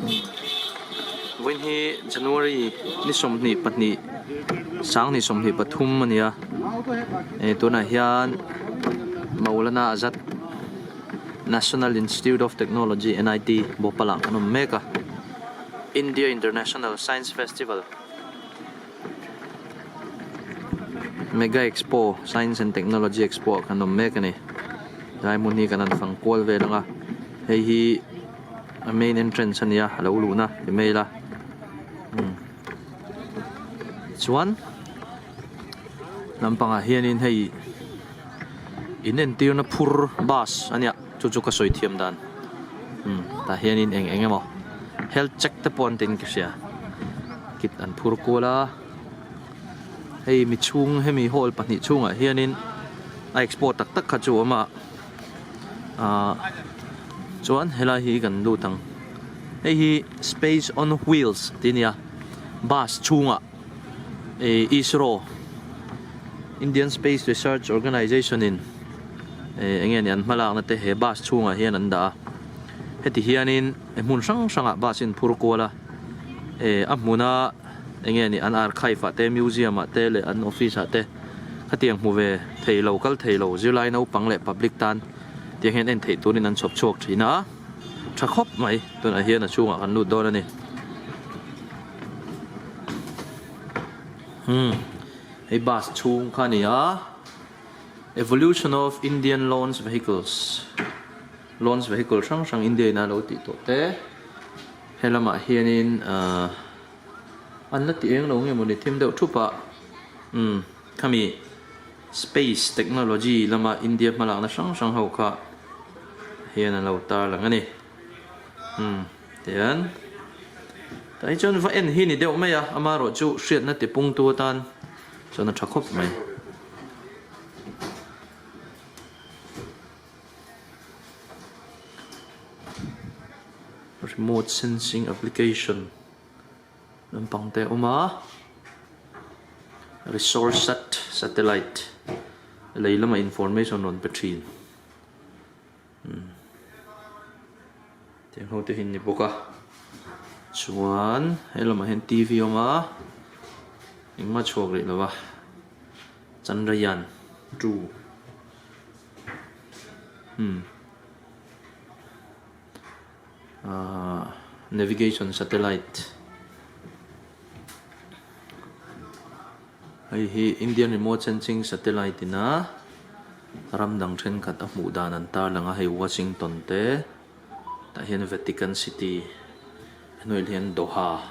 Vawiin hi January ni 22 sang ni 23 a ni a eh tunah hian Maulana Azad National Institute of Technology N_I_T Bhopal ah kan awm mek a India International Science Festival Mega Expo Science and Technology Expo ah kan awm mek a ni helai hmun hi kan han fang kual vel ang a hei hi a main entrance a nia a lo luhna ti mai ila umm chuan lampangah hianin hei in entirna phur bus a nia chu chu ka sawi thiam dan umm tah hianin eng eng emaw health check te pawh an tiin ka hria kit an phur kual a hei mi chhung hemi hall pahnih chhungah hianin a expo tak tak kha chu a awm a. Ahh chuan helai hi kan lut ang hei hi space on wheels tih a ni a bus chhungah ih ISRO Indian Space Research Organisation in ih eng nge ni an hma lakna te he bus chhungah hian an dah a heti hianin hmun hrang hrangah bus in phur kual a ih a hmuna eng nge ni an archive ah te museum ah te leh an office ah te. Khatiang hmu ve thei lo, kal thei lo zirlai naupang leh public tan tiang hian en theih turin an chhawp chhuak thin a, tha khawp mai. Tunah hian a chhungah kan lut dawn a ni. Umm hei bus chhung kha a ni a, Evolution of Indian Launch Vehicles, launch vehicle hrang hrang India in a lo tih tawh te, helamah hianin ahh. An la ti eng lo nge mawni thim deuh thup a, umm khami space technology lama India hmalakna hrang hrang ho kha hian an lo tar lang a ni, umm tihian tah hi chuan va en hi ni deuh mai a, amaherawhchu hriatna ti pungtu atan chuan a tha khawp mai. Remote sensing application lampang te a awm a resource sat satellite lei lama information rawn pe thin umm tiang ho te hi an ni bawk a chuan he lamah hian T V a awm a engmah a chhuak rih lo a Chandrayaan 2 umm. Ahh navigation satellite hei hi Indian remote sensing satellite ina ram dang thenkhat a hmuh dan an tarlang a hei Washington te tah hian Vatican city a hnuaiah hian Doha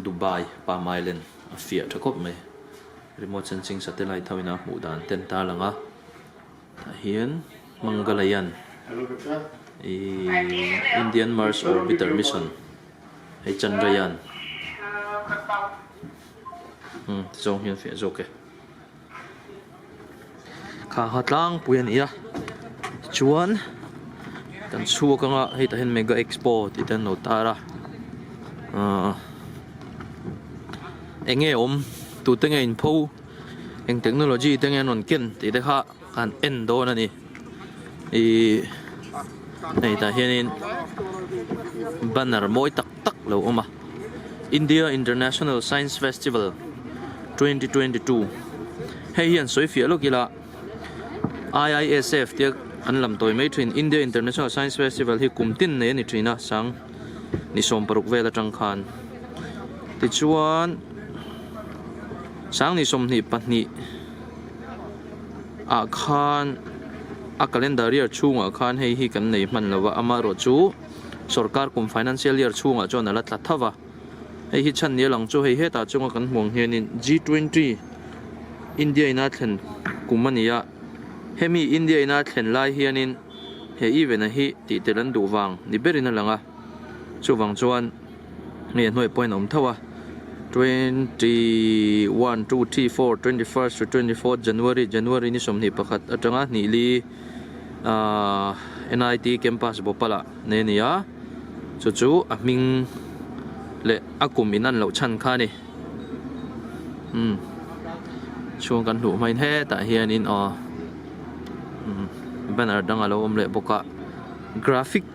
Dubai Palm Island a fiah tha khawp mai remote sensing satellite ho ina a hmuh dan te an tarlang a. Tah hian Mangalayan ih Indian Mars Orbiter Mission hei Chandrayaan umm ti zawng hian fiah zawk e. Kha kha tlangpui a ni a tichuan kan chhuak anga hei tah hian Mega Expo tih te an lo tar a ahh eng nge awm tute nge inpho eng technology te nge an rawn ken tih te kha an en dawn a ni ihh hei tah hianin banner mawi tak tak lo awm a India International Science Festival 2022 hei hian sawi fiah lawk ila I_I_S_F tia an lam tawi mai thin India International Science Festival hi kum tin nei a ni thin a sang ni 16 vel atang khan tichuan sang ni 22. Ah khan a calendar year chhungah khan hei hi kan nei hman lo va amaherawh chu sorkar kum financial year chhungah chuan a la tla tho va hei hi chhan ni a lang chu hei hetah chunga kan hmuh ang hianin G twenty India ina thlen kum a ni a hemi India ina thlen lai hianin he event a hi tih tel an duh vang ni berin a lang a chuvang chuan. Hei a hnuai pawhin a awm tho a 21 2 3 4 21st to 24th January January ni 21 atanga hnih li ahh N_I_T campus Bhopal ah nei a ni a chu chu a hming leh a kum in an loh chhan kha a ni umm chhung kan hmuh hmain hetah hianin aw umm banner dang alo awm leh bawk a graphic.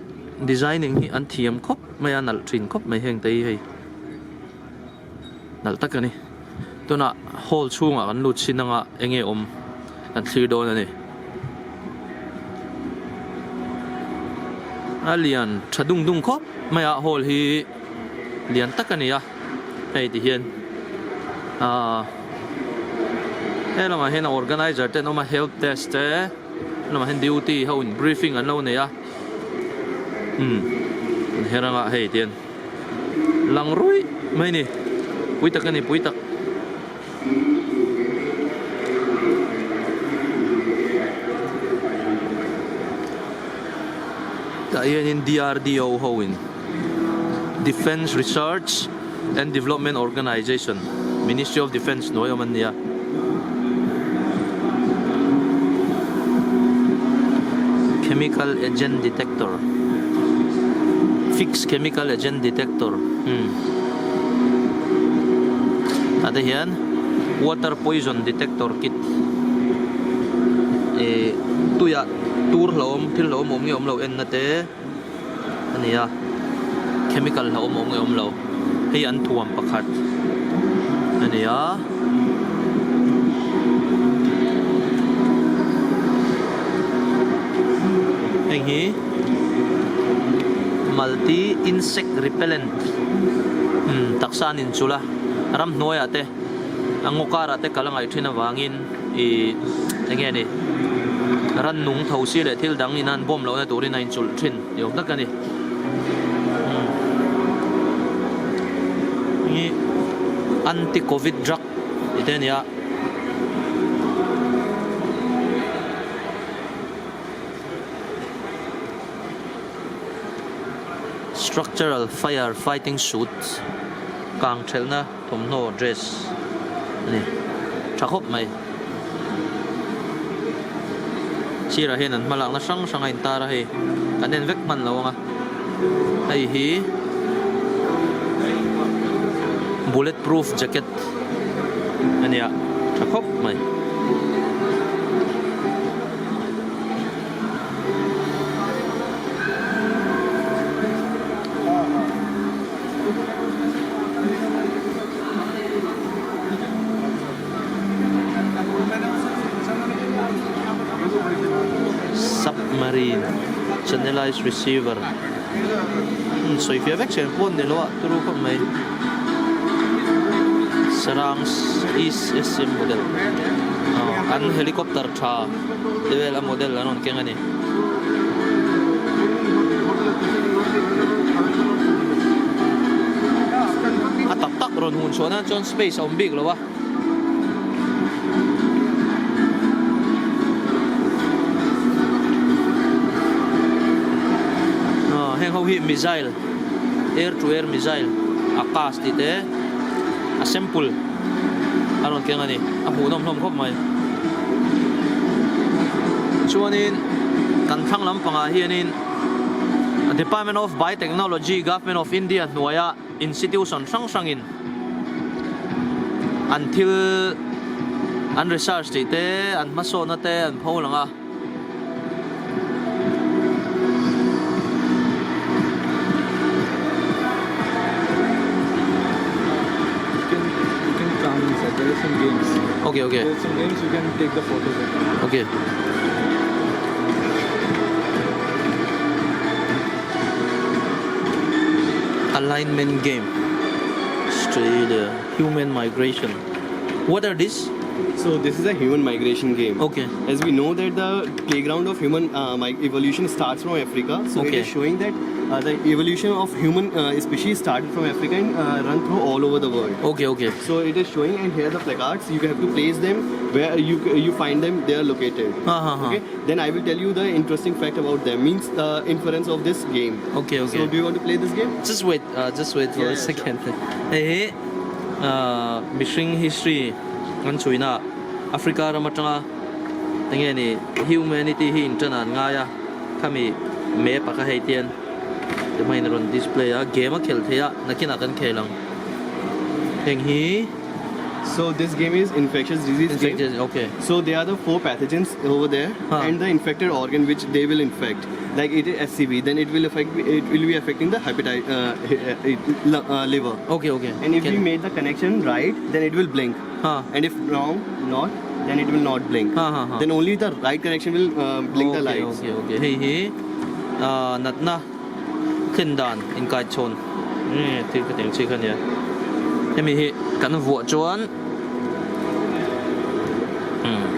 Designing hi an thiam khawp mai a, nalh thin khawp mai heng te hi hei nalh tak a ni. Tunah hall chhungah kan lut chin anga eng nge awm kan thlir dawn a ni. A lian tha dung dung khawp mai a hall hi lian tak a ni a hei ti hian ahh he lamah hian a organizer te an awm a help desk te lamah hian duty ho in briefing an lo nei a. Umm an her anga hei tian lang ruih mai ni pui tak a ni pui tak. Tah hianin DRDO ho in Defence Research and Development Organisation Ministry of Defence hnuai awm an ni a. Chemical agent detector Fixed chemical agent detector umm tah te hian water poison detector kit ih tuiah tur hlauhawm thil hlauhawm awm nge awm lo en na te. a ni a chemical hlauhawm awm nge awm lo hei an thuam pakhat a ni a. Heng hi multi insect repellent umm taksa an inchulh a ramhnuaiah te a ngaw karah te kal a ngaih thin avangin. Ih eng nge ni rannung tho si leh thil dang in an bawm lohna turin a inchulh thin ni awm tak a ni. Hi anti covid drug tih te a ni a. Structural fire fighting suit kang thelhna. Thawmhnaw dress a ni tha khawp mai. Sirah hian an hmalakna hrang hrang a intar a hei kan en vek hman lo ang a hei hi bullet proof jacket a nia tha khawp mai. Submarine channelized receiver hmm sawi fiah vek chen pawn ni lo a turu khawp mai Sarang East S_M model aw an helicopter tha te vel a model an rawn keng a ni. A tak tak rawn hun chhuah nan chuan space a awm bik lo a. Aw heng ho hi missile air to air missile Akash tih te a sample a rawn keng a ni a hmuhnawm hlawm khawp mai. Chuanin kan thlang lampangah hianin Department of Biotechnology Government of India hnuaia institution hrang hrangin an thil an research tih te an hmasawnna te an pho lang a. You can come inside. There are some games. Okay, okay. There are some games you can take the photos. Okay. Alignment game. Australia. Human migration. What are these? So this is a human migration game. Okay. As we know that the playground of human uh, evolution starts from Africa. So okay. it is showing that uh, the evolution of human uh, species started from Africa and uh, run through all over the world. Okay, okay. So it is showing and here the placards you have to place them where you you find them they are located. Uh -huh. Okay. Then I will tell you the interesting fact about them. Means the inference of this game. Okay, okay. So do you want to play this game? Just wait, uh, just wait for yeah, a second. Sure. Hey, uh, mihring history an chhuina Africa ram atanga enge ni humanity hi in tan an ngai a khami map a kha hei tian ti hmangin a rawn display a game a khel thei a nakinah kan khel ang heng hi. So this game is infectious disease Infectious, game. okay. So there are the four pathogens over there, Huh. and the infected organ which they will infect. Like it is SCV, then it will affect. It will be affecting the hepatitis, liver. Okay, okay. And if Can- we made the connection right, then it will blink. Huh. And if wrong, not, then it will not blink. Huh, huh, huh. Then only the right connection will blink the Okay, lights. okay, okay. Hei hi ah natna thlen dan inkai chhawn thil ka tih ang chi kha nia. Hemi hi kan vuah chuan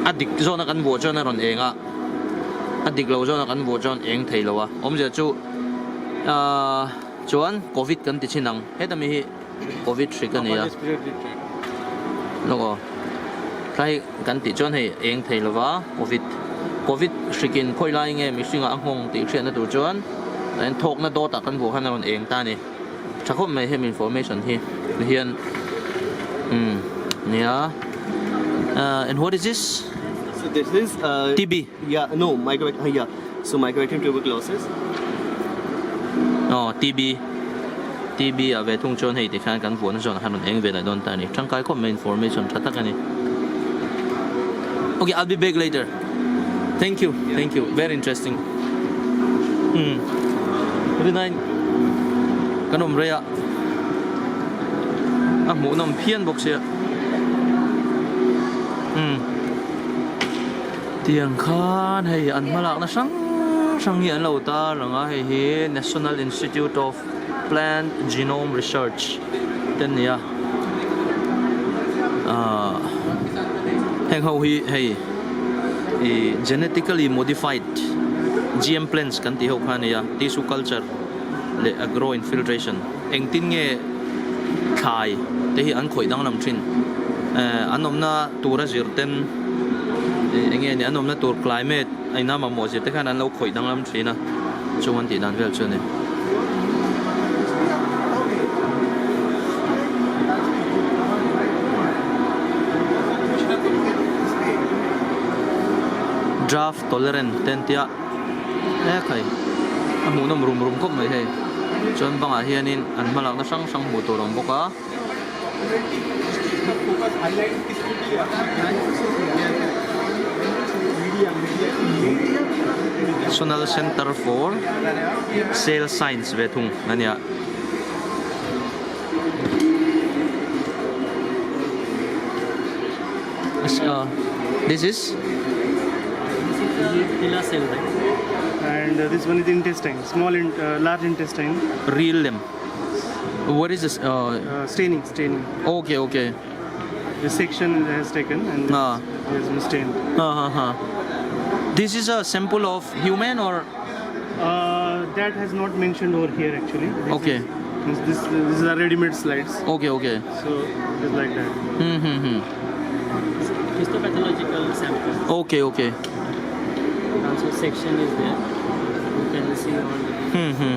a dik zawna kan vuah chuan a rawn eng a, a dik lo zawna kan vuah chuan eng thei lo a. Awmzia chu ah chuan covid kan ti thin ang. Heta mi hi covid hrik a ni a. Lawk aw. Tlai kan tih chuan hei eng thei lo va covid covid hrikin khawi lai nge mihringah a nghawng tih hriatna tur chuan thawkna dawtah kan vuah khan a rawn eng ta a ni. Tha khawp mai hemi information hi hian umm nia ah and what is this? So this is uh, TB. Yeah, no, mycobacterium. Yeah, so mycobacterium tuberculosis. Aw TB TB ah ve thung chuan hei tikhian kan vuahna zawnah khan rawn eng ve leh dawn ta a ni. Tangkai khawp mai information tha tak a ni. Okay, I'll be back later. Thank you, thank you. Very interesting. Umm Rinain kan awm rei a, a hmuhnawm phian bawk sia. Umm tiang khan hei an hmalakna hrang hrang hi an lo tar ang a, hei hi National Institute of Plant Genome Research te an ni a ahh heng ho hi hei ih genetically modified G_M plants kan tih ho kha a ni a tissue culture leh agro infiltration engtin nge thlai te hi an khawih danglam thin ehh an awmna tura zir ten ih eng nge ni an awmna tur climate a ina mamawh zir te khan an lo khawih danglam thin a chung an tih dan vel chu a ni. Draft tolerant te an tia e khai a hmuhnawm rum rum khawp mai hei chuan bangah hianin an hmalakna hrang hrang hmuh tur a awm bawk a. National Centre for Cell Science ve thung a nia. This is? And this one is intestine, small in, large intestine. Real lem. What is this? Uh, staining, staining. Okay, okay. The section has taken and Ah. has been stained. Ha ha. This is a sample of human or That has not mentioned over here actually. This Okay. Is, this these are ready-made slides. Okay, okay. So it's like that. Histopathological sample. Okay, okay. Also section is there. You can see all the.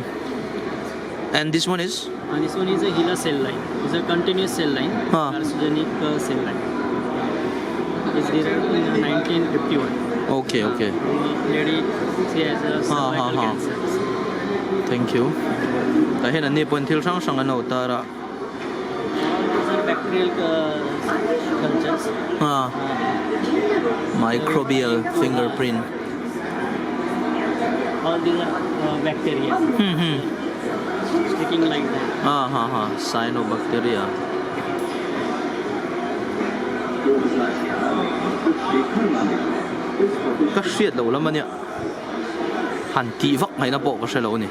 And this one is? And this one is a HeLa cell line. It's a continuous cell line, Huh. carcinogenic cell line. It's derived in 1951. Okay, okay. From a lady, she has a cervical ha, ha. cancer. Thank you. Tah hian anni pawhin thil hrang hrang an lo tar a. All these are bacterial cultures. Ah. Microbial fingerprint. All these are bacteria. Sticking like that. Ah ha ha cyanobacteria. Ka hriat lo lam a nia. Han tih vak ngaihna pawh ka hre lo a ni.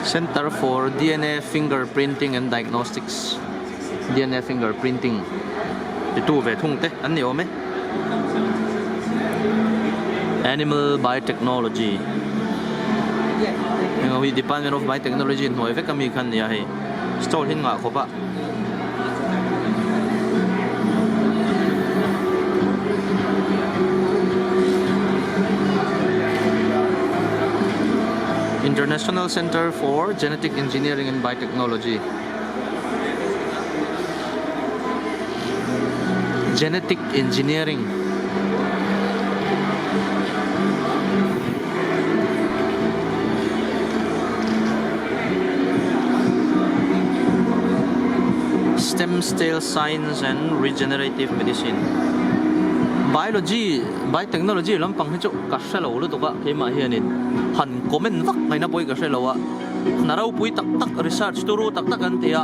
Centre for DNA Fingerprinting and Diagnostics, DNA Fingerprinting, titu ve thung te an ni awm e. Animal Biotechnology, heng ho hi Department of Biotechnology hnuai vek ami kha an ni a hei, stall hi an ngah khawp a. International Center for Genetic Engineering and Biotechnology. Genetic engineering. Stem cell science and regenerative medicine. Biology, biotechnology lampang hi chu ka hre lo lutuk a, keimah hianin han comment vak ngaihna pawh hi ka hre lo a, hna ropui tak tak research turu tak tak an ti a.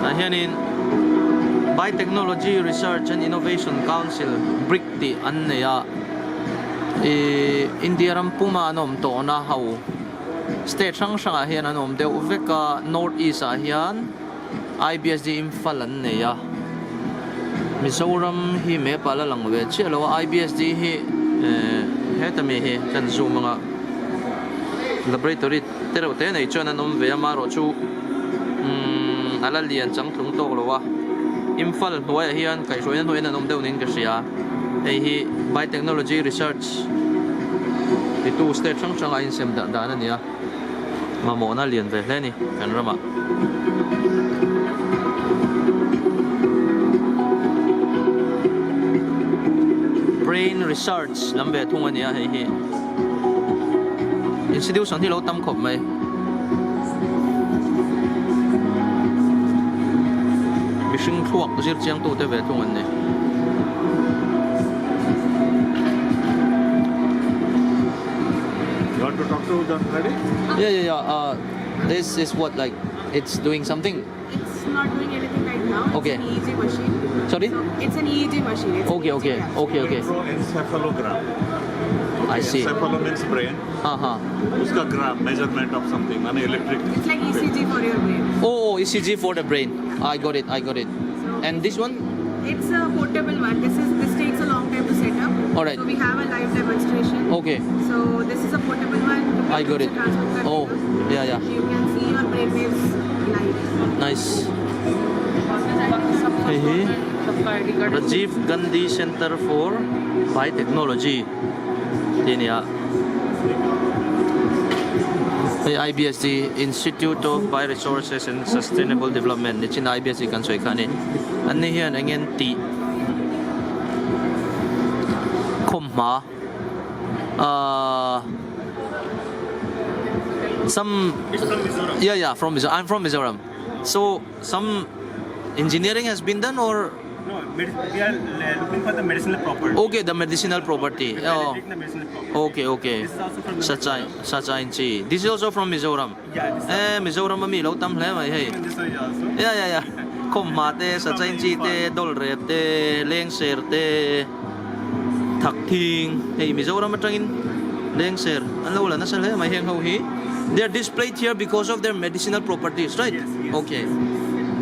Tah hianin Biotechnology Research and Innovation Council bric tih an nei a, ihh India ram puma an awm tawhna ho state hrang hrangah hian an awm deuh vek a, North East ah hian IBSD Imphal an nei a, Mizoram hi map ah la lang ve chiah lo a, IBSD hi eh heta mi hi kan zoom anga laboratory te reuh te nei chuan an awm ve a marawh chu umm a la lian chang tlung tawk lo a, Imphal hnuaiah hian kaihhruaina hnuaiin an awm deuh niin ka hria, hei hi Biotechnology Research titu state hrang hranga a insem dah dan a ni a. Mamawhna lian ve hle a ni kan ramah. Brain research lam ve thung a ni a hei hi. Institution hi lo tam khawp mai. Mihring thluak zir chiang tute ve thung an ni. You want to talk to the lady? Yeah, yeah, yeah. Uh, this is what like it's doing something. It's not doing anything right now. It's Okay. an EEG machine. Sorry? So it's an EEG machine. It's an Okay, EEG okay, capsule. okay, okay. Electroencephalogram. I see. Encephalo means brain. Uh huh. उसका gram measurement of something माने electric. It's like ECG for your brain. Oh, oh, ECG for the brain. I got it. I got it. And this one? It's a portable one. This is this takes a long time to set up. Alright. So we have a live demonstration. Okay. So this is a portable one. You can I got it. transmit that Oh, data. yeah, yeah. You can see your brain waves live. Nice. Hei hi Rajiv Gandhi Center for Biotechnology tih a ni a. Hei IBSD Institute of Bioresources and Sustainable Development nichin a IBSD kan sawi kha a ni. An ni hian eng nge an tih khawm hma ahh some yeah yeah from Mizoram I'm from Mizoram so some engineering has been done or No, we are looking for the medicinal property. Okay, the medicinal property. Oh. The medicinal property. Okay, okay. This is also from Sachai, Sachai chi. This is also from Mizoram. Yeah, this Eh, Mizoram ami lo tam hle mai hei. This one also. Yeah, yeah, yeah. Khom ma te, Sachai chi te, dol rep te, leng ser te, thak thing. Hei Mizoram atangin leng ser. An lo la nasa hle mai heng ho hi. They are displayed here because of their medicinal properties, right? Yes, yes. Okay.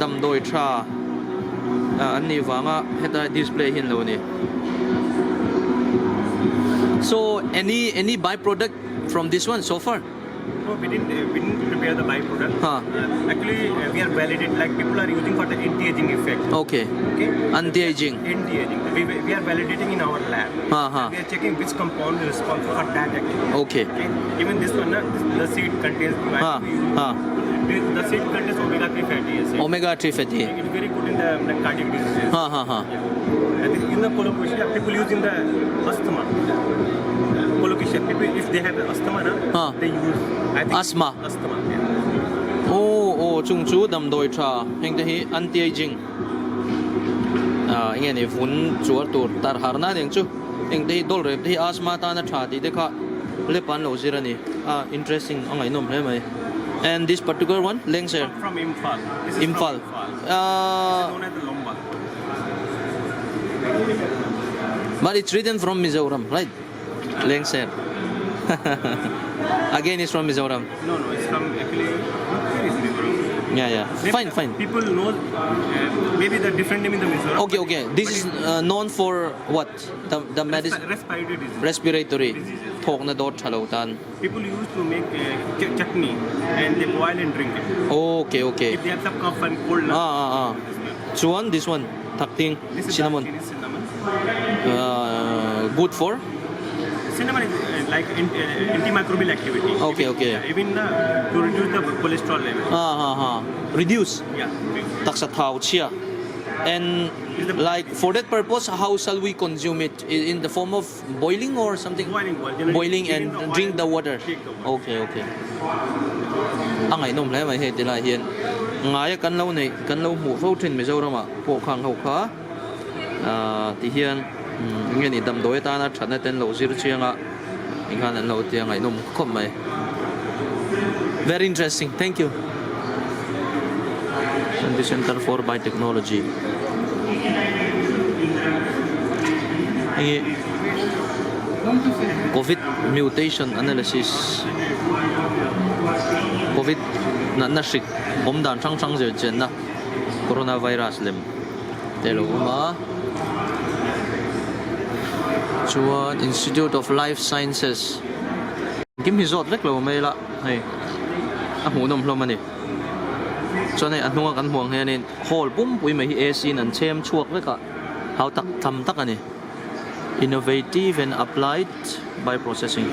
Damdawi tha an nih vanga heta display hi an lo ni. So any any by product from this one so far? No, we didn't uh, we didn't prepare the byproduct. Huh. Uh, actually, uh, we are validated. Like people are using for the anti-aging effect. Okay. Okay. Anti-aging. Anti-aging. We, we are validating in our lab. Huh, huh. We are checking which compound is responsible for that actually. Okay. Okay. Even this one, uh, this, the seed contains. Huh, huh. The, the seed contains omega-3 fatty acid. Omega 3 fatty. It's very good in the like, cardiac diseases. Ha ha ha. Yeah. And in the colocation, people use in the asthma. Colocation, people if they have asthma, na, Huh. they use. I think Asthma. Asthma. Yeah. Oh, oh, chung chu damdawi tha heng te hi anti-aging. Ah, enge ni vun chuar tur tar har na aniang chu. Heng te hi dawlrep te hi asthma tana tha tih te kha lep an lo zir a ni. Ah, interesting a ngaihnawm hle mai. And this particular one, Lengser. From Imphal. This is Imphal. From Imphal. Ah, This is known as the Lomba. but it's written from Mizoram, right? Lengser. Again, it's from Mizoram. No, no, it's from actually. Where is Mizoram? Yeah, yeah. Maybe Fine, the fine. People know uh, maybe the different name in the Mizoram. Okay, okay. This is uh, known for what? The the medicine Respiratory disease. respiratory Diseases. thawkna dawt tha lo tan. People used to make uh, ch- chutney and they boil and drink it. Okay, okay. If they have some cough and cold. Ah, ah, ah. Chuan this one thakthing This is cinnamon. dark cinnamon. Uh, good for? Cinnamon is uh, like in, uh, antimicrobial activity. Okay, Even- okay. Yeah, even uh, to reduce the cholesterol level. Ah, ah, ah. Reduce Yeah. taksa thau chhia. And like for that purpose, how shall we consume it? In in the form of boiling or something? Boiling, boil. Generally, Boiling drink and the oil drink the water. Drink the water. Okay, okay. A ngaihnawm hle mai hei tilai hian ngaia kan lo neih kan lo hmuh fo thin Mizoramah pawh khang ho kha ah ti hian eng nge ni damdawi atana thatna te an lo zir chiang a tikhan an lo tia ngaihnawm khawp mai. Very interesting. Thank you. Santi Center for Biotechnology. Hei hi Covid mutation analysis Covid natna hrik awm dan hrang hrang zir chenna coronavirus lem te lo awm a. Chuan Institute of Life Sciences engkim hi zawt vek lo mai ila hei a hmuhnawm hlawm a ni. Chuan hei a hnunga kan hmuh ang hianin hall pumpui mai hi AC in an chhem chhuak vek a hau tak tham tak a ni. Innovative and Applied Bioprocessing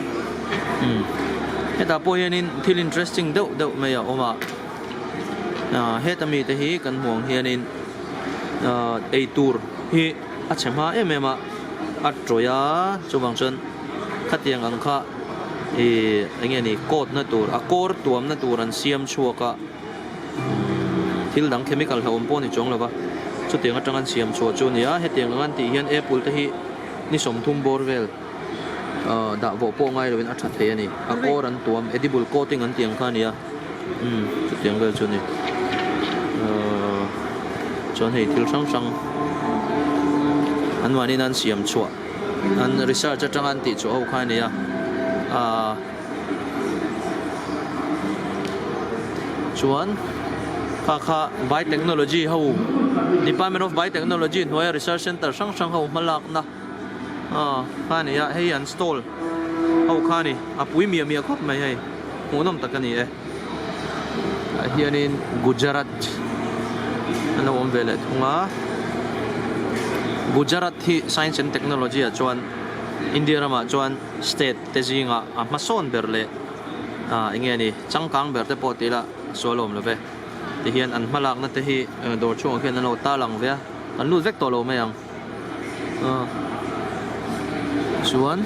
umm hetah pawh hianin thil interesting deuh deuh mai a awm a ah heta mite hi kan hmuh ang hianin ah eitur hi a chhe hma em em a a tawih a chuvang chuan khatiang ang kha ih eng nge ni coat na tur a kawr tuam na tur an siam chhuak a. Thil dang chemical hlauhawm pawh a ni chuang lo va, chutiang atanga an siam chhuah chu a ni a, hetiang ang an tih hian apple te hi ni 30 bawr vel dah vawh pawh ngai loin a tha thei a ni, a kawr an tuam edible coating an tih ang kha a ni a, umm chutiang vel chu a ni. Chuan hei thil hrang hrang anmahniin an siam chhuah an research atanga an tih chhuah ho kha a ni a, aaa. Chuan kha kha Biotechnology ho Department of Biotechnology hnuaia research center hrang hrang ho hma lakna ah kha a ni a hei an stall ho kha a ni a pui miah miah khawp mai hei hmuhnawm tak a ni e ah hianin Gujarat an lo awm ve leh thung a Gujarat hi science and technology ah chuan India ramah chuan state te zingah a hmasawn ber leh ah eng nge ni changkang ber te pawh tih ila sual awm lo ve ti hian an hmalakna te hi dawr chhungah khian an lo tar lang ve a kan lut vek tawh lo mai ang ah chuan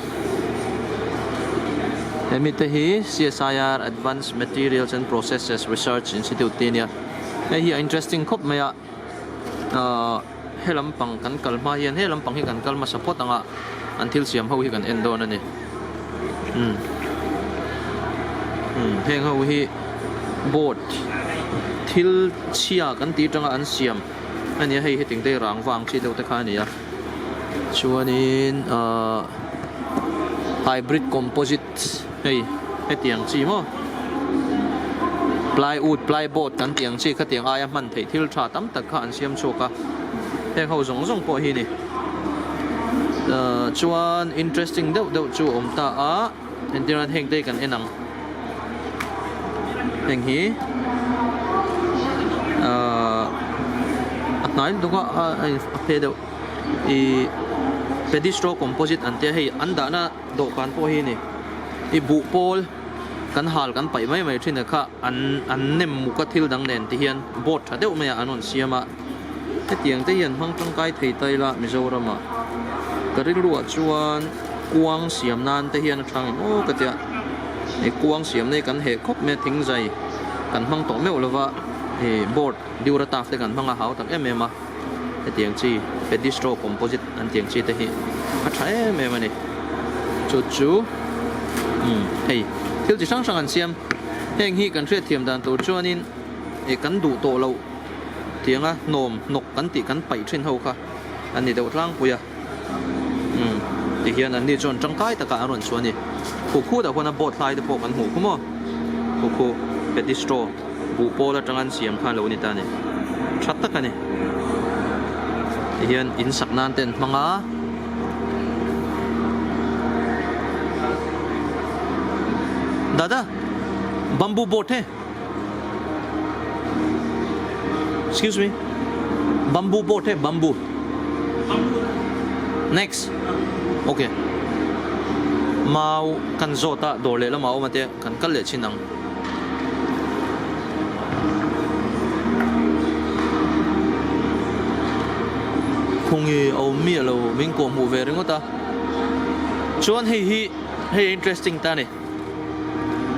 hemi te hi CSIR Advanced Materials and Processes Research Institute tih a nia hei hi a interesting khawp mai a ah He lampang kan kal hma hian he lampang hi kan kal hmasa phawt ang a, an thil siam ho hi kan en dawn a ni. Umm umm heng ho hi board thil chhia kan tih atanga an siam a nia hei heti te rang vang chi deuh te kha a ni a chuanin ahh hybrid composite hei hetiang chi maw plywood plyboard kan tih ang chi khatiang aia hman theih thil tha tam tak kha an siam chhuak a heng ho zawng zawng pawh hi ni ahh chuan interesting deuh deuh chu a awm ta a entir nan heng te hi kan en ang heng hi ahh a hnai lutuk a a phe deuh ihh pedistro composite an tia hei an dahna dawhkan pawh hi a ni i buh pawl kan hal kan paih mai mai thin a kha an an nem muk a thil dang nen ti hian board tha deuh mai ah an rawn siam a hetiang te hian hmang tangkai thei ta ila Mizoram ah ka rilru ah chuan kuang siam nan te hian a tha ngei maw ka tia hei kuang siam na hi kan heh khawp mai a thing zai kan hmang tawh meuh lova ih board durataf te kan hmang a hau tak em em a. Hetiang chi pedistro composite an tih ang chi te hi a tha em em a ni. Chu chu umm hei thil chi hrang hrang an siam. Heng hi kan hriatthiam dan tur chuanin ih kan duh tawh loh tianga hnawm hnawk kan tih kan paih thin ho kha an ni deuh tlangpui a. Umm tihian an ni chuan tangkai takah an rawn chhuah a ni. Khuh khutah khuan a board hlai te pawh kan hmuh khu maw? Khuh khuh pedistro. Buhpawl atanga an siam kha a lo ni ta a ni. Tha tak a ni. Tihian in sak nan te an hmang a. Dada, bamboo board he. Excuse me. Bamboo board he, bamboo. Next. Okay. Mau kan zawt a, dawr leh lamah a awm a tia kan kal leh chin ang. Khawnge a awm miah lo min kawh hmuh ve ringawt a chuan hei hi hei a interesting ta a ni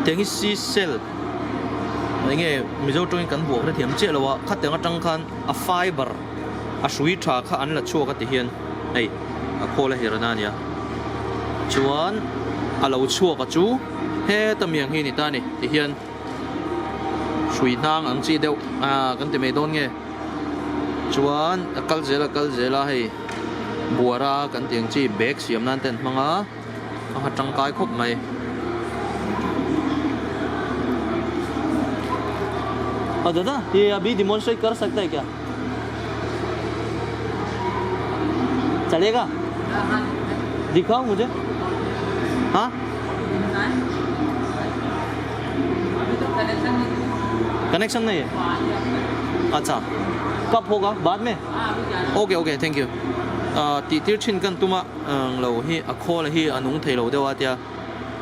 tiang hi sea shell enge mizo tawngin kan buak hrethiam chiah lo a khatiang atang khan a fiber a hrui tha kha an la chhuak a ti hian hei a khawl a hirna a nia chuan a lo chhuak a chu heta mi ang hi a ni ta a ni ti hian hrui hnang ang chi deuh ah kan ti mai dawn nge chuan a kal zel a kal zel a hei buara kan tih ang chi bag siam nan te an hmang a. A ha tangkai khawp mai. A dada ye abhi demonstrate kar sakta hai kya? Chalega? Dikhao mujhe. Ha? Connection nahi hai? Acha. Kab hoga? Baad mein? Okay, okay, thank you. Tih tir thin kan tum a. Ang lo hi a khawl hi a nung thei lo deuh a tia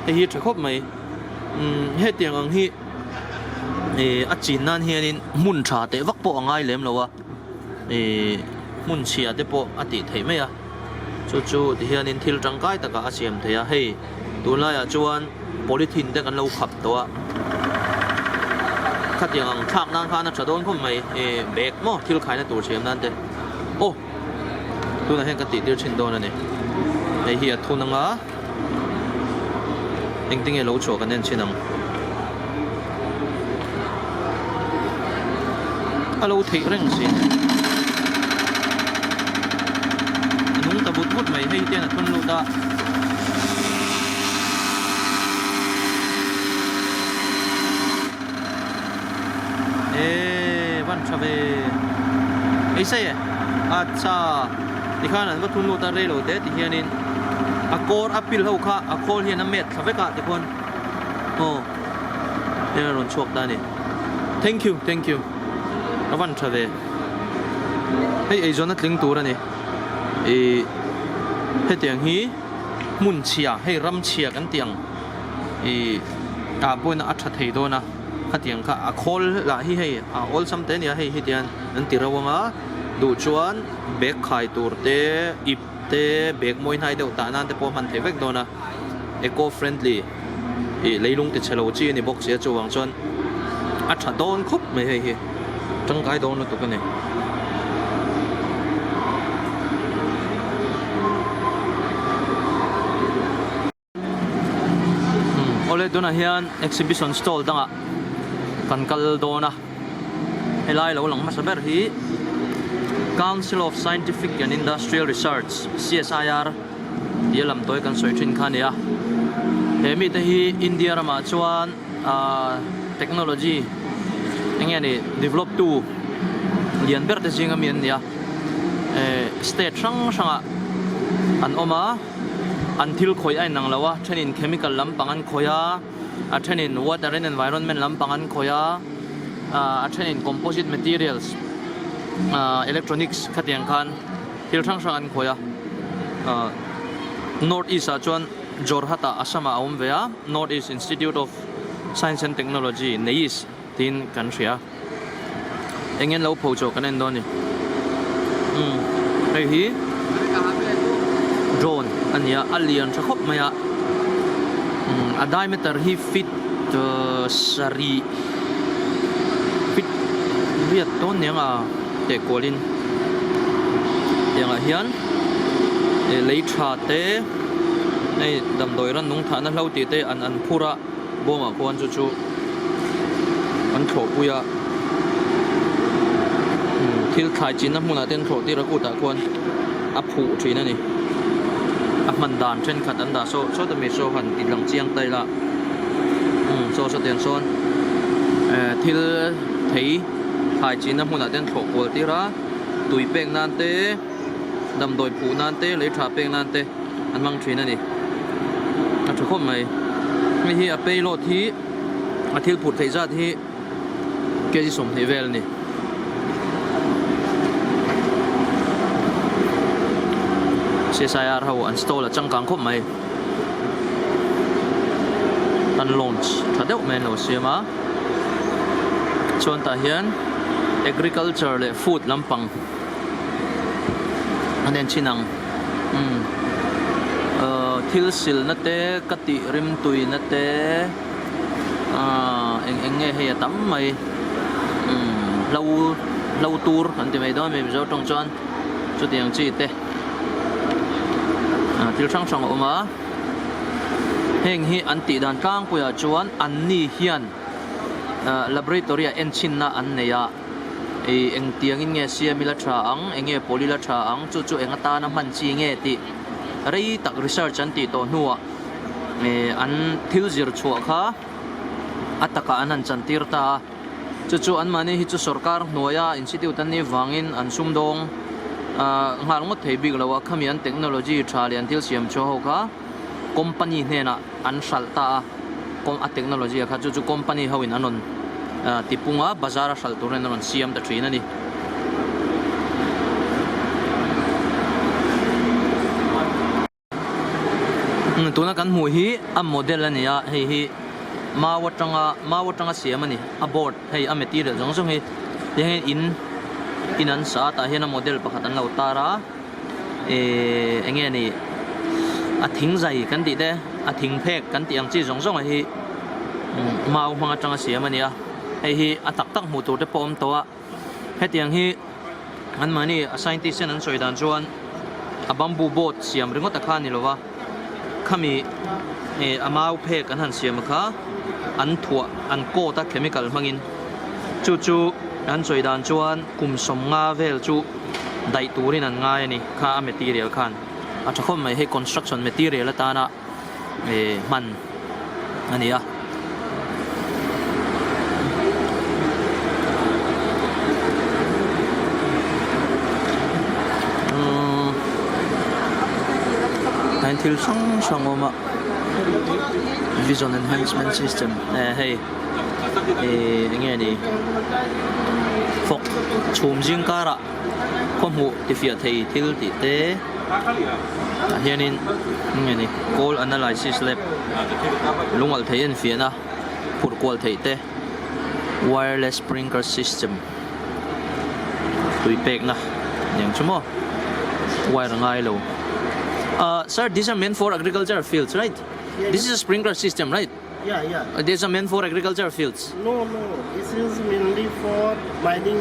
hei hi tha khawp mai umm hetiang ang hi ih a chin nan hianin hmun tha teh vak pawh a ngai lem lo a ih hmun chhia te pawh a tih theih mai a chu chu ti hianin thil tangkai takah a siam thei a hei tunlaiah chuan polythene te kan lo khap tawh a khatiang ang thlak nan khan a tha dawn khawp mai ih bag maw thil khaina tur siam nan te aw. Tunah hian ka tih tir thin dawn a ni. Hei hi a thun anga engtinge lo chhuah kan en chhin ang. A lo theih reng si. A nung ta vut vut mai hei hian a thun lut a. Eee van tha ve ei sei e acha tikhan an va thun lut a rei lo te ti hianin a kawr a pil ho kha a khawl hian a met thla vek a tikhuan aw hei a rawn chhuak ta a ni thank you thank you a van tha ve hei eizawn a tling tur a ni ih hetiang hi hmun chhia hei ram chhia kan tih ang ih tah pawhin a tha thei dawn a khatiang kha a khawl lah hi hei a awlsam te ania hei hetiang an ti reuh ang a duh chuan bag khai tur te ip te bag mawi hnai deuh tah nan te pawh a hman theih vek dawn a eco friendly ih leilung ti chhe lo chi a ni bawk si a chuvang chuan a tha dawn khawp mai hei hi tangkai dawn lutuk a ni. Awle tunah hian exhibition stall dangah kan kal dawn a helai lo lang hmasa ber hi Council of Scientific and Industrial Research CSIR tih a lam tawi kan sawi thin kha a ni a he mite hi India ramah chuan ahh technology eng nge ni develop tu lian ber te zinga mi an ni a eh state hrang hrangah an awm a. An thil khawih a inang lo a, thenin chemical lampang an khawih a, a thenin water and environment lampang an khawih a, a thenin composite materials electronics khatiang khan thil hrang hrang an khawih a. North East ah chuan Jorhat ah Assam ah a awm ve a, North East Institute of Science and Technology, NEIST, tiin kan hria a. Eng en lo pho chawh kan en dawn a ni. Umm hei hi drone a ni a, a lian tha khawp mai a. Umm a diameter hi feet sarih feet riat dawn nia a teh kualin tiangah hian lei tha te hei damdawi ran nung thahna hlo tih te an an phur a. Bawngah khuan chu chu an thlawhpui a, thil thlai chinna hmunah te an thlawh tir a kutah khuan a phuh thin a ni. A hman dan thenkhat an dah saw sawt a mi saw han ti lang chiang ta ila, saw sawtiang sawn. Eh thil thei thlai chinna hmunah te an thlawh kual tir a, tui pek nan te, damdawi phuh nan te, lei tha pek nan te an hmang thin a ni. A tha khawp mai. Hei hi a payload hi a thil phurh theih zat hi kg 20 vel a ni. CSIR ho an stall a changkang khawp mai. An launch tha deuh mai an lo siam a. Chuan tah hian agriculture leh food lampang an en chin ang. Umm ahh thil silna te ka tih rimtuina te ahh eng eng nge hei a tam mai umm hlo hlo tur an ti mai dawn a mi Mizo tawng chuan chutiang chi te ah thil hrang hrang a awm a heng hi an tih dan tlangpuiah chuan an ni hian ah laboratory ah enchhinna an nei a. Ih engtiangin nge siam ila tha ang, enge pawl ila tha ang, chu chu eng atana hman chi nge tih rei tak research an tih tawh hnuah ih an thil zir chhuah kha a takah an han chan tir ta a, chu chu anmahni hi chu sorkar hnuaia institute an nih vangin an sumdawng ah nghal ngawt thei bik lo a, khami an technology tha leh an thil siam chhuah ho kha company hnenah an hralh ta a. A technology a kha chu chu company ho in an rawn ti pung a bazar a hralh tur hian an rawn siam ta thin a ni. Tuna kan hmuh hi a model a ni a hei hi mau atanga mau atanga siam a ni a board hei a material zawng zawng hi tiang hian in in an sa a tah hian a model pakhat an lo tar a. Ehh eng nge ni a thing zai kan tih te a thing phek kan tih ang chi zawng zawng hi mau hmang atanga siam a ni a hei hi a tak tak hmuh tur te pawh a awm tawh a hetiang hi anmahni a scientist ten an sawi dan chuan a bamboo boat siam ringawt a kha a ni lo va khami eh a mau phek an han siam kha an thuah an coat a chemical hmangin chu chu an sawi dan chuan kum 50 vel chu. Daih turin an ngai a ni kha a material khan a tha khawp mai hei construction material atana eh hman a ni a. Umm tah hian thil hrang hrang a awm a vision enhancement system eh hei. Ehh eng nge ni fawk chhum zing karah khaw hmuh tifiah thei thil tih te tah hianin eng nge ni coal analysis lab lungalh thei en fiahna phurh kual theih te wireless sprinkler system tui pekna eng chu maw wire a ngai lo ah sir these are meant for agriculture fields right this is a sprinkler system right. Yeah, yeah. These are meant for agriculture fields. No, no. This is mainly for mining.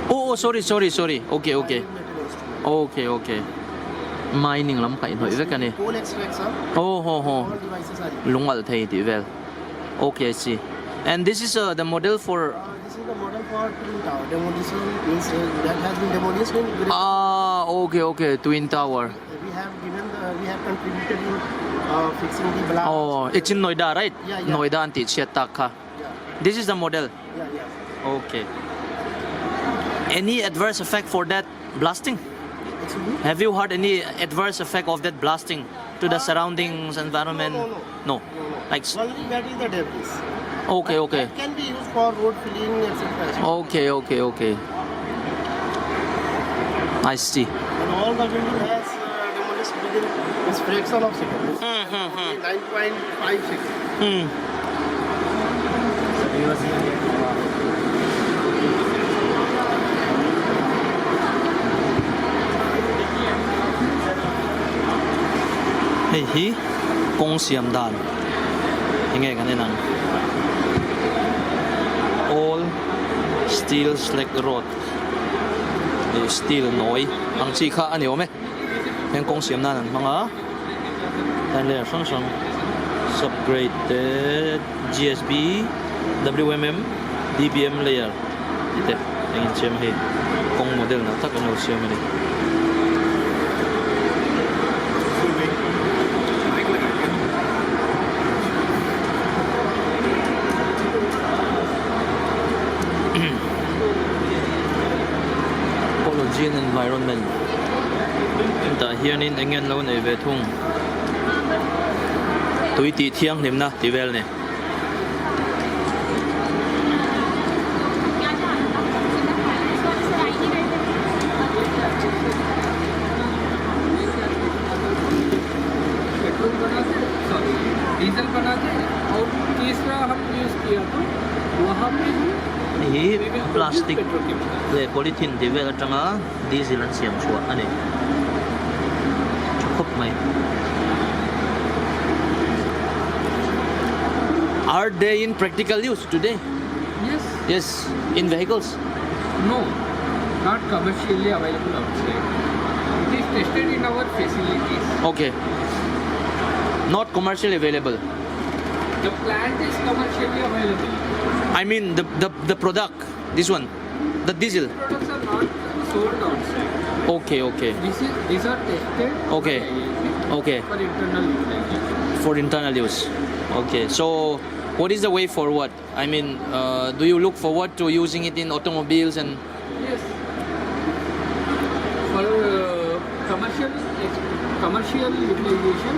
Oh, oh, sorry, sorry, sorry. Okay, okay. Okay, okay. Mining lam kaih hnawih vek a ni. Coal extraction. Oh, ho, ho. All devices are. Lungal thei tih vel. Okay, I see. And this is uh, the model for. Uh, this is the model for Twin Tower demolition means uh, that has been demolished in. Ah, okay, okay. Twin Tower. We have given the, we have contributed in uh, fixing the blast. Oh, it's in Noida, right? Yeah, yeah. Noida an tih chhiat tak kha. Yeah. This is the model. Yeah, yeah. Okay. Any adverse effect for that blasting? Excuse me? Have you heard any adverse effect of that blasting to the surroundings, environment? No, no, No. no. No, no. Like Only that is the debris. okay, But okay. That can be used for road filling, etc. Okay, okay, okay. I see. And all the building has uh, demolished within this fraction of second. It's only 9.5 seconds. Hei hi kawng siam dan enge kan en ang all steel slag road ih steel nawi ang chi kha a ni awm e heng kawng siam nan an hmang a tlai layer hrang hrang subgrade te G_S_B W_M_M D_B_M layer tih te eng in siam a hei kawng model nalh tak an lo siam a ni. Environment tah hianin eng nge an lo nei ve thung tui tih thianghlimna tih vel a ni. Hei hi plastic leh polythene tih vel atanga diesel an siam chhuah a ni tha khawp mai. Are they in practical use today? Yes. Yes, in vehicles? No, not commercially available outside. It is tested in our facilities. Okay. Not commercially available. The plant is commercially available. I mean the, the, the product, this one, the diesel. Products are not sold outside. Okay, okay. This is, these are tested. Okay. by IAC Okay, For internal utilization. for internal use. Okay, so what is the way forward? I mean, uh, do you look forward to using it in automobiles and Yes. For uh, commercial commercial utilization,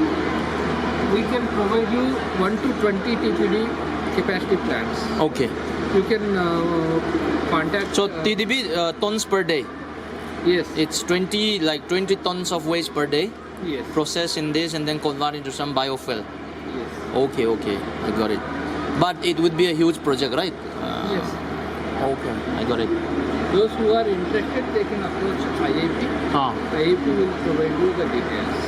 we can provide you 1 to 20 TPD capacity plants. okay? You can uh, contact. So uh, TDB uh, tons per day. Yes. It's 20 like 20 tons of waste per day yes. process in this and then convert into some biofuel. Yes. Okay, okay, I got it. But it would be a huge project, right? Uh, Yes. Okay, I got it. Those who are interested, they can approach IIP. Ah. IIP will provide you the details.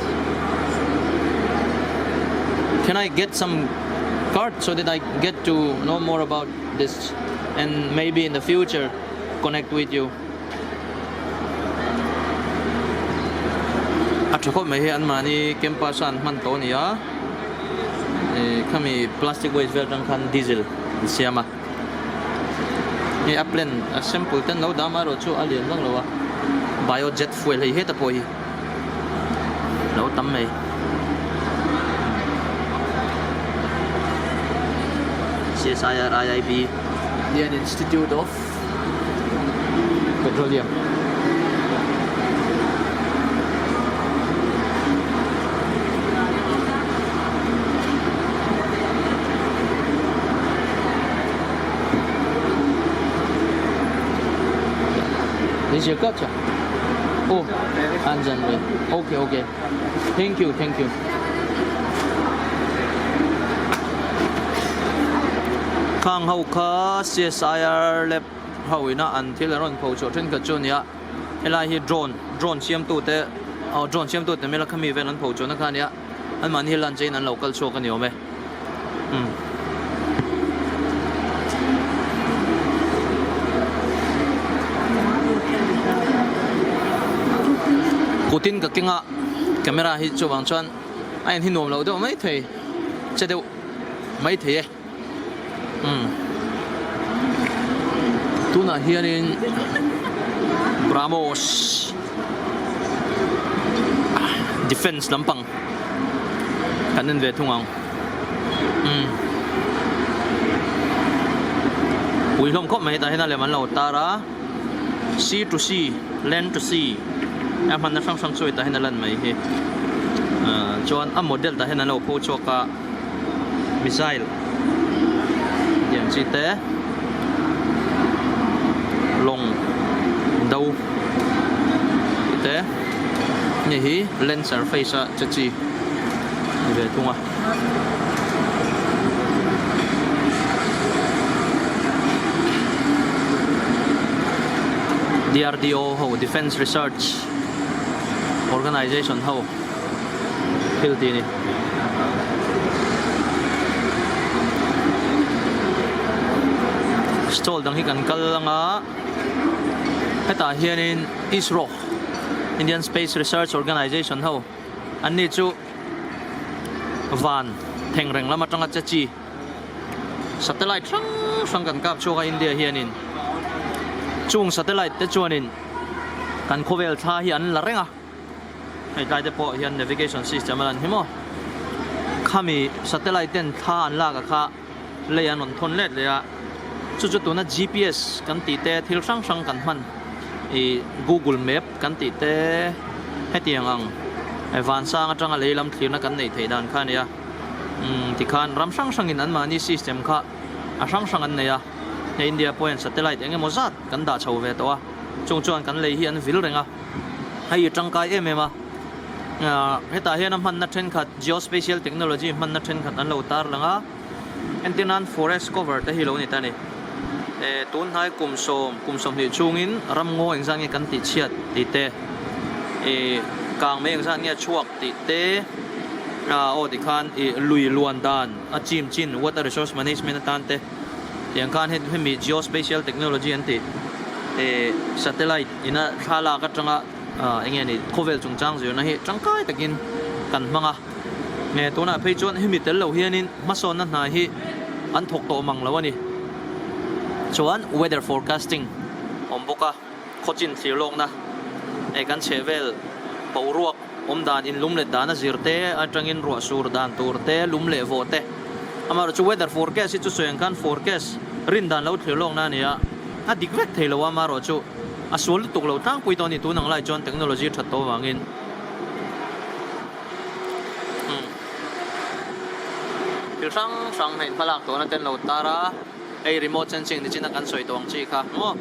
Can I get some card so that I get to know more about this and maybe in the future connect with you? A tha khawp mai hi an mahni campus a an hman tawh a ni a, ih khami plastic waste vel atang khan diesel an siam a, hei a plant a sample te an lo dah amaherawh chu a lian vak lo a, bio jet fuel hei heta pawh hi lo tam mai. CSIR IIB Indian Institute of Petroleum. This is your culture. Oh, Anjan way. Okay, okay. Thank you, thank you. Khang ho kha CSIR lab ho ina an thil a rawn pho chhuah thenkhat chu a ni a helai hi drone drone siamtu te aw drone siamtu te hmel a khami vel an pho chhuahna kha a nia anmahni hi lunch eiin an lo kal chhuak a ni awm e umm. Kutin ka keng a camera hi chuvang chuan a en hi nuam lo deuh mai thei che deuh mai thei e umm tunah hianin BrahMos defence lampang kan en ve thung ang. Umm pui hlawm khawp mai tah hian a lem an lo tar a sea to sea land to sea a hmanna hrang hrang chu tah hian a lan mai hi ahh chuan a model tah hian an lo pho chhuak a missile tih ang chi te lawng do tih te hei hi land surface a che chi ni ve thung a. DRDO ho Defence Research Organisation ho thil tih a ni. Stall dang hi kan kal anga hetah hianin ISRO Indian Space Research Organisation ho an ni chu van thengreng lam atanga che chi satellite hrang hrang kan kap chhuak a India hianin chung satellite te chuanin kan khawvel thla hi an la reng a hei tlai te pawh hian navigation system a lan hi maw khami satellite ten thla an lak a kha lei an rawn thawn let leh a chu chu tuna G_P_S kan tih te thil hrang hrang kan hman. Ih Google map kan tih te hetiang ang vansang atanga lei lam thlirna kan neih theih dan kha a ni a. Umm tikhan ram hrang hrangin anmahni system kha a hrang hrang an nei a. Hei India pawh hian satellite eng emaw zat kan dah chho ve tawh a, chung chuan kan lei hi an vil reng a, hei tangkai em em a. Hetah hian a hmanna thenkhat geospatial technology hmanna thenkhat an lo tar lang a, entir nan forest cover te hi lo ni ta a ni. Tun hnai kum sawm kum 20 chhungin ramngaw engzat nge kan tih chhiat tih te, kang mai engzat nge chhuak tih te, aw tikhan lui luan dan a chim chin water resource management atan te. Tiang khan hemi geospatial technology an tih eh satellite ina thlalak atanga eng nge ni khawvel chungchang zirna hi tangkai takin kan hmang a. Nge tunah phei chuan hemi tel lo hianin hmasawnna hna hi an thawk tawh mang lo a ni. Chuan weather forecasting awm bawk a, khawchin thlir lawkna eh kan chhehvel boruak Awm dan in lum let dan a zir te atangin ruah sur dan tur te, lum leh vawh te. Amaherawh chu weather forecast hi chu sawi ang khan forecast rin dan lo thlir lawkna a ni a, a dik vek thei lo a, amaherawh chu a sual lutuk lo tlangpui tawh a ni tun ang lai chuan technology that tawh avangin. Umm thil hrang hrang hei hmalak tawhna te an lo tar a, hei remote sensing nichina kan sawi tawh ang chi kha maw.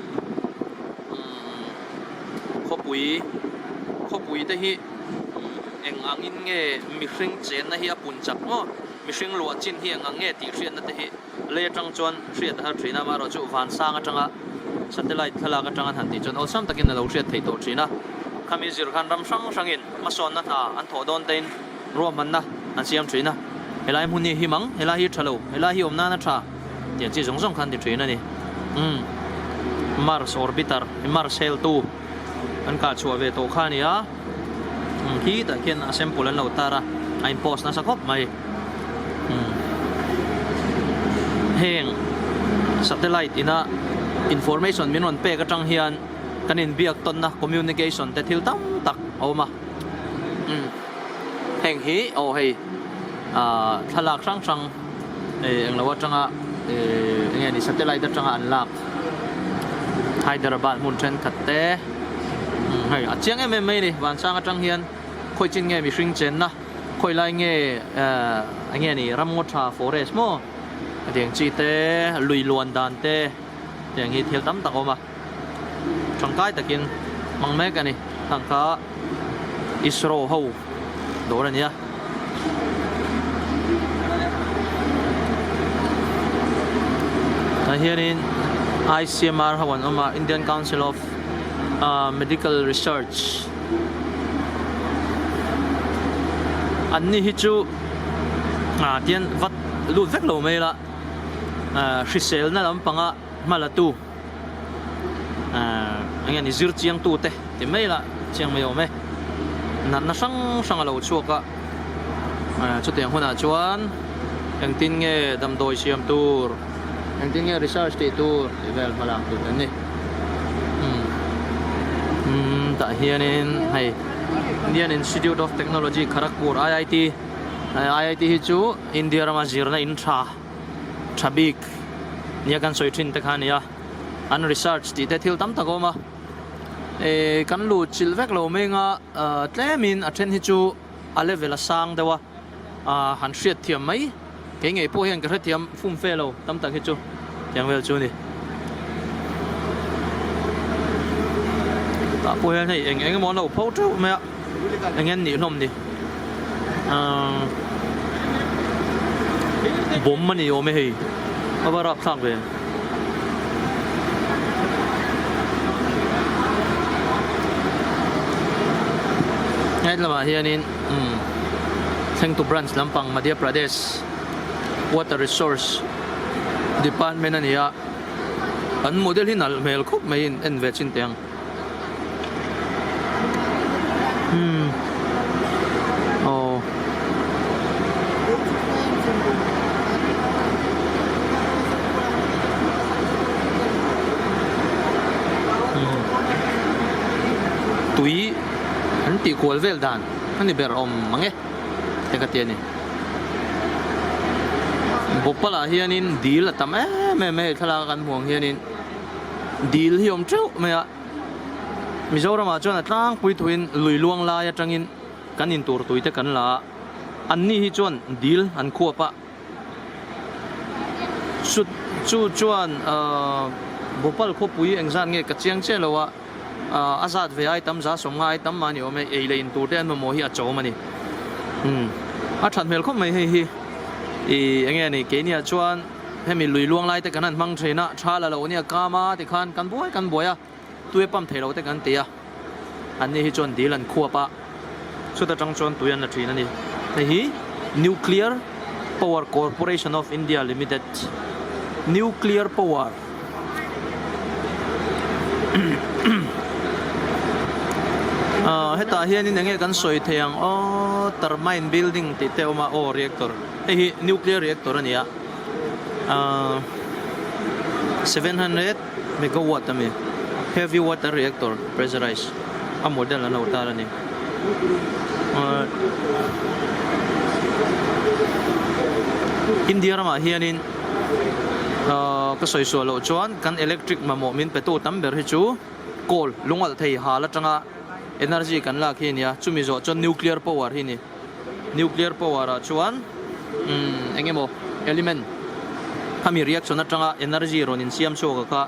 Umm. Khawpui, khawpui te hi eng angin nge mihring chenna hi a pun chak maw? Mihring luah chin hi eng ang nge tih hriatna te hi lei atang chuan hriat a har thin a, amaherawh chu vansang atanga satellite thlalak atanga an han tih chuan awlsam takin a lo hriat theih tawh thin a. Khami zir khan ram hrang hrangin hmasawnna hna an thawh dawn tein ruahmanna an siam thin a, helai hmun hi him ang, helai hi tha lo, helai hi awm nan a tha. Tiang chi zawng zawng khan ti thin a ni. Umm Mars orbiter Mars hel tu an kah chhuah ve tawh kha a ni a. Umm khi tah khian a sample an lo tar a, a in post nasa khawp mai. Umm heng satellite ina information min rawn pek atang hian kan inbiak tawnna communication te thil tam tak a awm a. Umm heng hi aw hei ah thlalak hrang hrang eh englo atanga eh enge ni satellite atanga an lak Hyderabad hmun thenkhat te umm hei a chiang em em mai a ni vansang atang hian khawi chin nge mihring chenna khawi lai nge eh enge ni ramngaw tha forest maw hetiang chi te lui luan dan te tiang hi thil tam tak a awm a. Tangkai takin hmang mek a ni. Hang kha ISRO ho dawr a ni a. Tah hianin ICMR ho an awm a, Indian Council of Medical Research. An ni hi chu tian vat lut vek lo mai ila hriselna lampanga hma la tu. Ahh eng nge ni zir chiang tu te ti mai la chiang mai awm e natna hrang hrang a lo chhuak a ahh chutiang hunah chuan engtin nge damdawi siam tur engtin nge research tih tur tih vel hma lak tur an ni umm umm tah hianin hei Indian Institute of Technology Kharagpur I_I_T I_I_T hi chu India rama zirna in tha. tha bik nia kan sawi thin te kha a ni a an research tih te thil tam tak a awm a eh kan luh chilh vek lo mai anga ah tlemin a then hi chu a level a sang deuh a ah han hriat thiam mai kei ngei pawh hian ka hrethiam fum fe lo tam tak hi chu tiang vel chu a ni tah pawh hian hei eng eng emaw an lo pho teuh mai a eng nge an nih hlawm ni. Ahh bomb a ni awm e hei a va rapthlak ve. He lamah hianin umm thlengtu branch lampang Madhya Pradesh water resource department a ni a an model hi nalh hmel khawp mai in en ve chin teh ang. Umm aw umm tui an tih kual vel dan a ni ber awm mang e te ka ti a ni Bhopal ah hianin dil a tam em em a hei thlalak a kan hmuh ang hianin. Dil hi awm teuh mai a. Mizoramah chuan a tlangpui thuin lui luang lai atangin kan intur tui te kan la a, anni hi chuan dil an khuap a, chu chu chuan ahh Bhopal khawpui engzat nge ka chiang chiah lo a, ahh a zat ve ai tam za sawmnga ai tam mah ni awm e, ei leh intur te an mamawh hi a chawm a ni. Umm a that hmel khawp mai hei hi ih enge ni keiniah chuan hemi lui luang lai te kan han hmang thin a, tha la lo nia kam a tikhan kan buai kan buai a. Tui a pump thei lo te kan ti a, anni hi chuan dil an khuap a, chuta tang chuan tui an la thin a ni. Hei hi Nuclear Power Corporation of India Limited, Nuclear Power ah hetah hianin eng nge kan sawi thei ang aw turbine building tih te a awm a aw reactor hei hi nuclear reactor a ni a ah 700. Megawatt a mi heavy water reactor pressurized a model an lo tar a ni ahh India ramah hianin ahh ka sawi suah loh chuan kan electric mamawh min pe tu tam ber hi chu coal lungalh thei hal atanga energy kan lak hi a ni a chumi zawh chuan nuclear power hi a ni. Nuclear power ah chuan umm eng emaw element khami reaction atanga energy rawn insiam chhuak a kha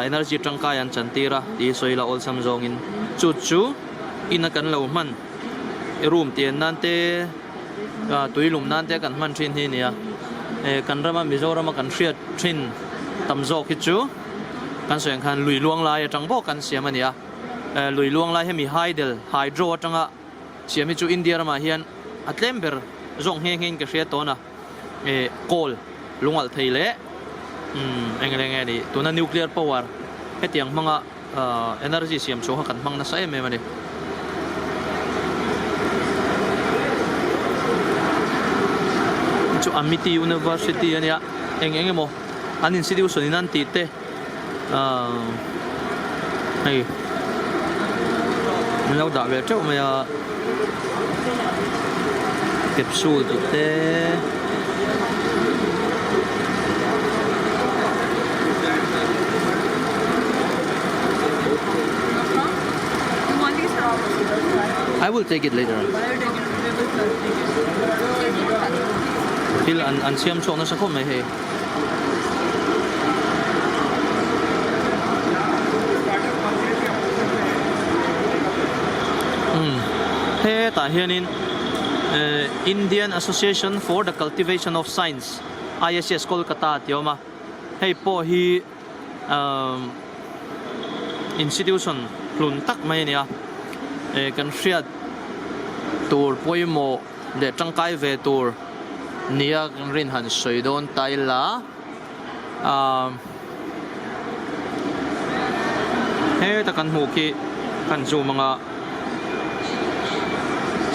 energy tangkai an chantir a tih hi sawi ila awlsam zawngin chu chu ina kan lo hman room tian nan te tui lum nan te kan hman thin hi a ni a kan rama Mizorama kan hriat thin tam zawk hi chu kan sawi ang khan lui luang lai atang bawk kan siam a ni a lui luang lai hemi hydel hydro atanga Siam hi chu India ramah hian a tlem ber zawk nghe nghe in ka hria tawn a, eh coal lungalh thei leh umm eng eng nge ni tuna nuclear power hetiang hmanga energy siam chhuah kha kan hmang nasa em em a ni. Chu Amity University a nia eng eng emaw an institution in an tih te. Hei an lo dah ve teuh mai a capsule tih te I will take it later thil an an siam chhuak nasa khawp mai hei. Umm hetah hianin eh Indian Association for the Cultivation of Science IACS Kolkata tih a awm a hei pawh hi umm institution hlun tak mai a ni a eh kan hriat tur pawimawh leh tangkai ve tur nia kan rin han sawi dawn ta ila aaa heta kan hmuh khi kan zoom anga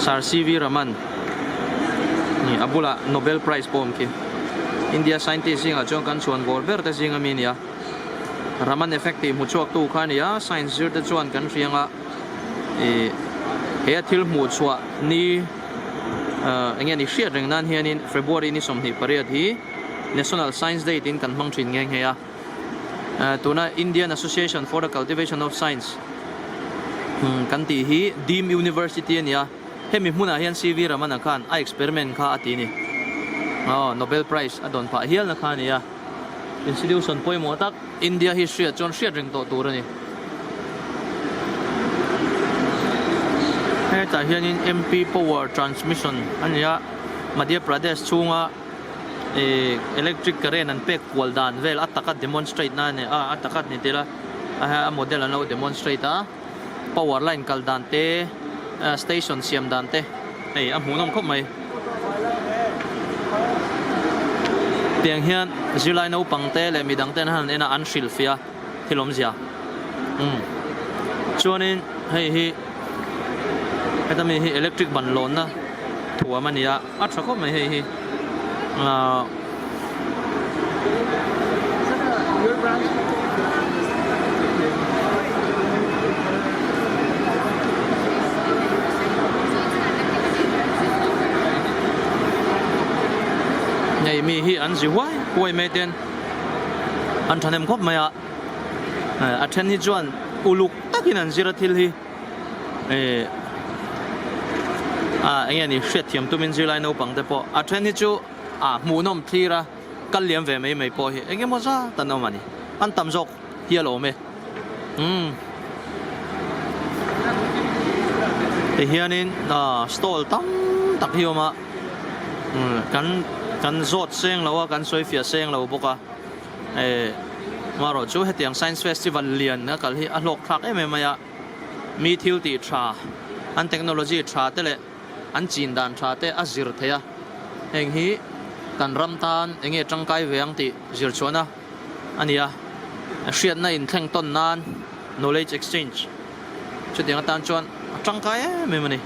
Sir C V Raman nih a bulah Nobel Prize pawh a awm khi India scientist zingah chuan kan chhuan vawr ber te zinga mi a ni a Raman effect tih hmu chhuak tu kha a ni a science zir te chuan kan hria anga ih he a thil hmuh chhuah ni eng nge ni hriat reng nan hianin February ni 28 hi National Science Day tiin kan hmang thin nghe nghe a tuna Indian Association for the Cultivation of Science kan tih hi Deemed University a ni a hemi hmunah hian CV Ramana khan a experiment kha a ti a ni aw Nobel Prize a dawn phah hial na kha a ni a institution pawimawh tak India hi hriat chuan hriat reng tawh tur a ni. Hetah hianin MP Power Transmission a ni a, Madhya Pradesh chhunga ih electric current an pek kual dan vel a taka demonstrate na a ni a, a taka ni tel a, a model an lo demonstrate a, power line kal dan te, station siam dan te hei a hmuhnawm khawp mai. Tiang hian zirlai naupang te leh midang ten han en a an hrilhfiah a thil awmzia umm chuanin hei hi heta mi hi electric ban lawnna thuam a ni a a tha khawp mai hei hi ahh. Nei mi hi an zi huai huai mai ten an thahnem khawp mai a a then hi chuan uluk tak. takin an zir a thil hi eh ah eng nge ni hriatthiam tumin zirlai naupang te pawh a then hi chu ah hmuhnawm thlir a kal liam ve mai mai pawh hi eng emaw zat an awm a ni an tam zawk hi a lo awm e umm tihianin ah stall tam tak hi a awm a umm kan kan zawt seng lo a kan sawi fiah seng lo bawk a eh marawh chu hetiang science festival lian a kal hi a hlawk thlak em em mai a mi thil tih tha an technology tha te leh an chin dan tha te a zir thei a heng hi kan ram tan eng nge tangkai ve ang tih zir chhuahna a ni a, hriatna inthleng tawn nan knowledge exchange chutiang atan chuan a tangkai em em a ni.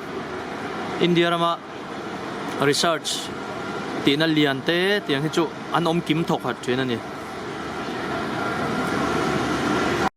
India rama research tihna lian te tiang hi chu an awm kim thawk hat thin a ni.